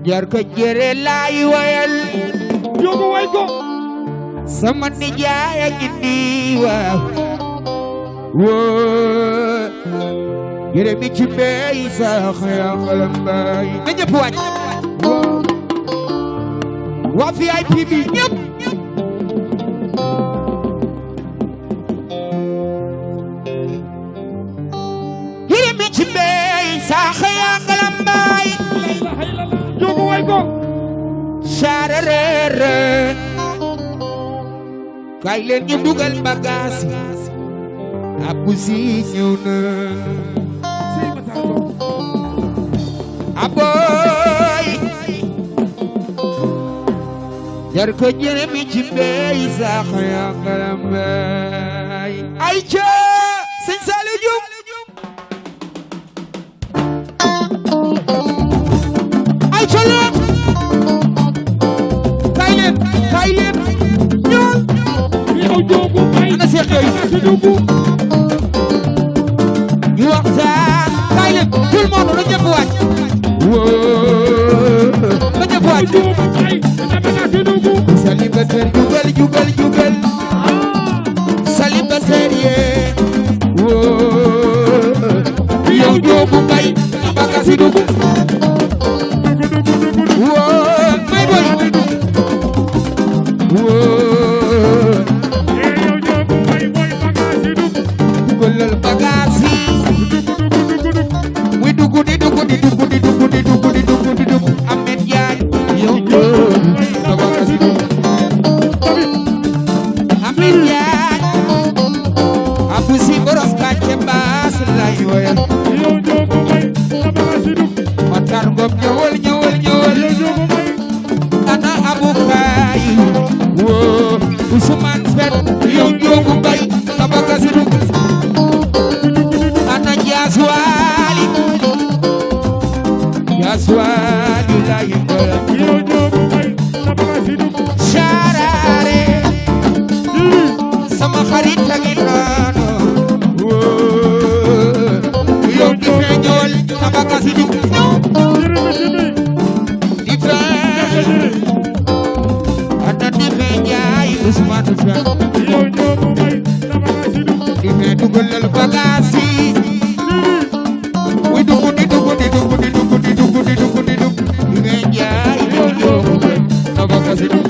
jar ko jere laay wayal yóbbu way ko sama nijaay a ngi nii waaw woo jere mi ci mbey sax yaa xalam baay na ñëpp wàcc waa VIP bi ñëpp jere mi ci mbey sax yaa xalam baay yóbbu way ko sararere kay leen ñu dugal bagage Abou Si ñëw na aboy jar ko jere mi ci mbey sax yaa xalam baay ay ca sëñ Saliou Diouf ay ca loot kay leen ñool yow joogu may ana seex yooyu si duggu ñu waxtaan kay leen tout le monde na ñëpp wàcc woo na ñëpp wàcc joogu may dama si duggu célibataire jugal célibataire yee woo yow joogu mbay baga si dugg woo may boy woo yow joogu may boy baga si duggu dugalal bagage yi muy dugg di dugg Ahmed Diagne yow joogu baga si dugg Ahmed Diagne Abou Si borom kàcce baas lay woyal yow joogu may baga si duggu Matar Ngom ñëwal yow joogu may ana Abou Kaay woo Ousmane Fet yow joogu mbay baga si dugg ana Jaas Waali lay woyal yow joogu may baga si duggu Sarare sama xarit a ngi noonu woo yow di feeñool baga si dugg di feeñ ana di feeñ jaay Ousmane Fet yow joogu may baga si duggu di feeñ dugalal bagage yi muy dugg di dugg di feeñ jaay yow joogu mbay baga si dugg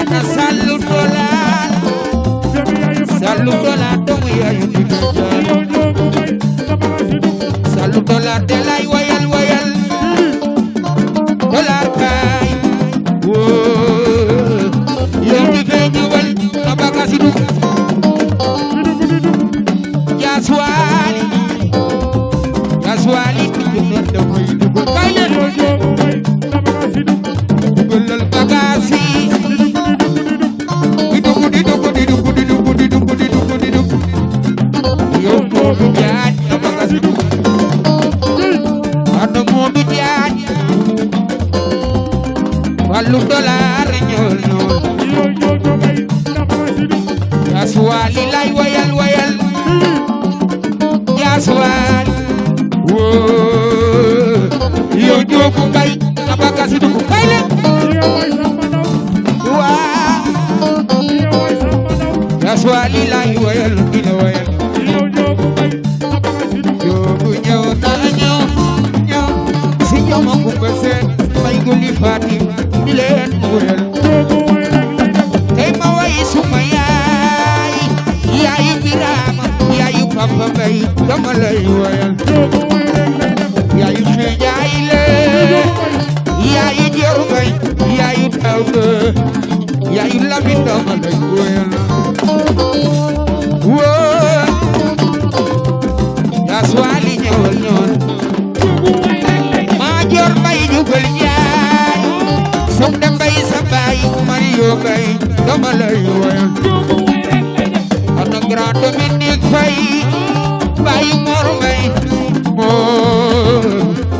ana Sallu Dollar doomu yaayu di feeñ jaay Sallu Dollar de lay wayal Dollar kaay woo yow di feeñ ñëwal baga si dugg Jaas Waali dugg na damay dugg kay leen dugalal bagage yi di dugg yow moomu jaaj baga si dugg ana moomu jaaj Fallu Dollar ñool Jaas Waali lay wayal Jaas Waali woo yow joogu mbay baga si dugg kay leen waa Jaas Waali lay wayal di la wayal joogu ñëw si ñoom a kumba seen may guli Fatim di leen wayal tey ma way suma yaayu Birama yaayu Papa Mbay dama lay wayal yaayu xeejaay le yaayu Joor Mbay yaayu Dawda yaayu Lamin dama lay wayal woo Jaas Waali ñëwal maa Joor Mbay jugal jaay Soxna Mbay sa baay Mario Mbay dama lay wayal ana Grand Dominique Faye baayu Mor Mbay moo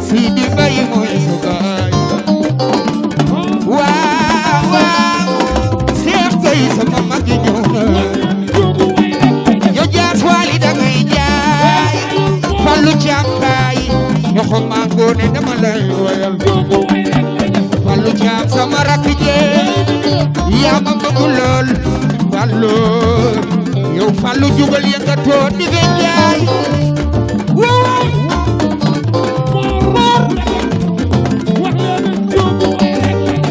Sidi Mbay mooy sa baay waaw Seex Gay sama mag ñëw na yo Jaas Waali dangay jaay Fallu Caam kaay ñoxo maa ngoone dama lay woyal Fallu Caam sama rakk jee yaa ma bëgg lool Fallu yow Fallu jugal yëngatoo di fe jaay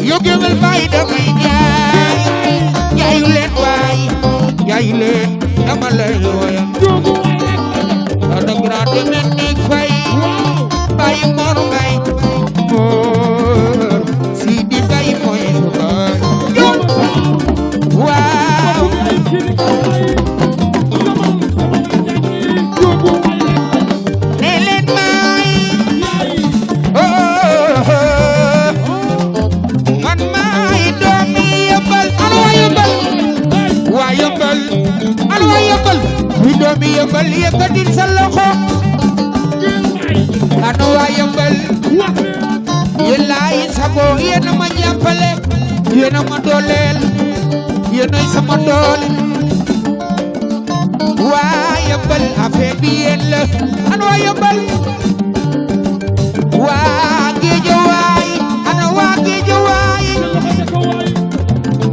yow géwél baay damay jaay jaayu leen waay jaayu leen dama lay woyal ana grand Dominique Faye baay Mor Mbay Mor Sidi Mbay mooy baay waaw ne leen maay man maay doomi Yëmbal ana waa Yëmbal waa Yëmbal ana waa Yëmbal wi doomi Yëmbal yëkkatil sa loxo ana waa Yëmbal yéen laay sago yéen a ma jàppale yéen a ma dooleel yéen ay sama doole waa Yëmbal affaire bi yéen la ana waa Yëmbal waa Géejawaay ana waa Géejawaay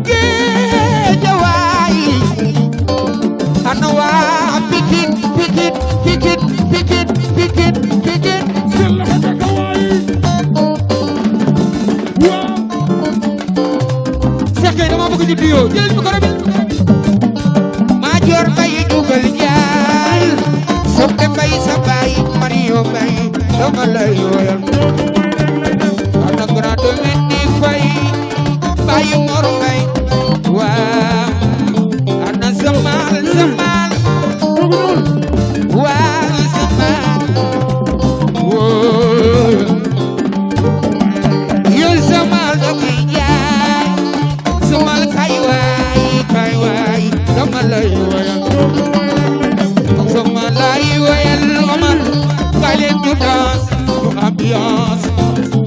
Géejawaay ana waa Pikine Pikine Pikine Pikine Pikine Pikine Sekke dama bëgg ñu duyoo jël micro bi Maajoor Mbay jugal jaal Soxna Mbay sa baay Mario Mbay dama lay woyal ana grand Dominique Faye baay Mor Mbay waa ana Zamal Zamal waa Zamal woo yow Zamal damay jaay Zamal kay waay dama lay woyal Zamal lay woyal Omar kay leen ñu danse ñu ambiance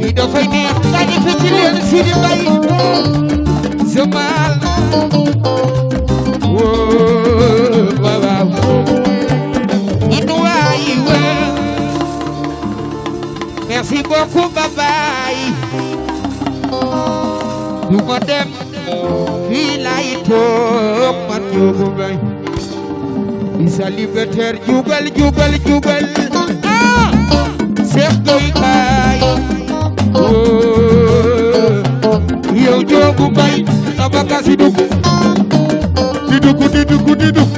bi dafay neex kay di fecc leen Sidi Mbay Zamal woo waaw inu waay waa merci beaucoup bye bye du ma dem fii laay toog man Njóogu Mbay di célibataire jugal jugal jugal ah Seex Doy Kaay yow Njóogu Mbay abaka si dugg di dugg di dugg di dugg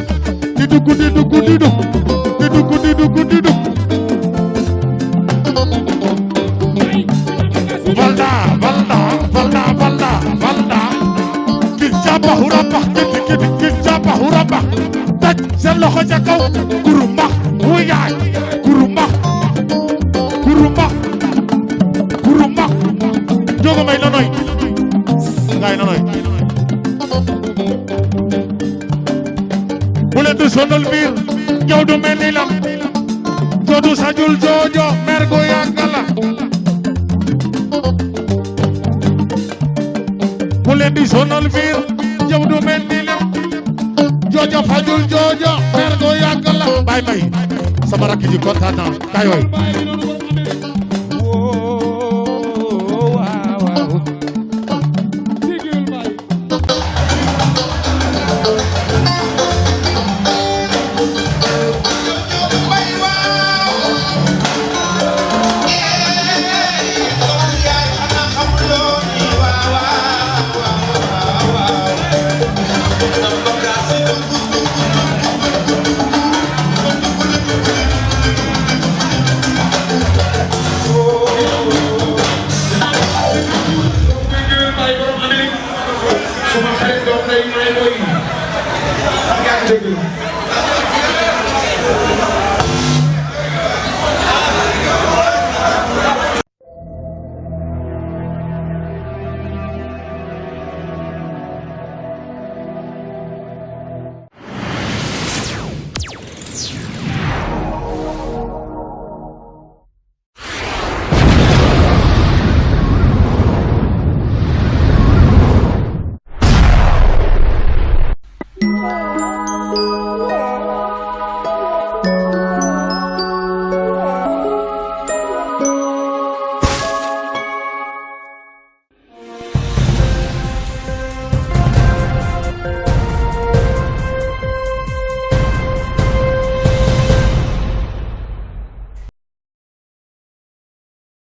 di dugg di dugg di dugg di dugg di dugg di dugg Valda, Valda, Valda, Valda, Valda. Kijaba huraba, kijaba huraba. Taj seen loxo ca kaw. Kurumbax, wuyaay. Kurumbax, kurumbax, kurumbax. Njóogu Mbay nonoy. Ngaay nonoy. Bu leen di sonal biir. Yow du mel ni lam. Joodu sajul joojo mergo yàggala. Bu leen di sonal biir yow du mel ni lem joojo fajul joojo mergo yàgg la bay may sama rakk ji kontaan naa kay way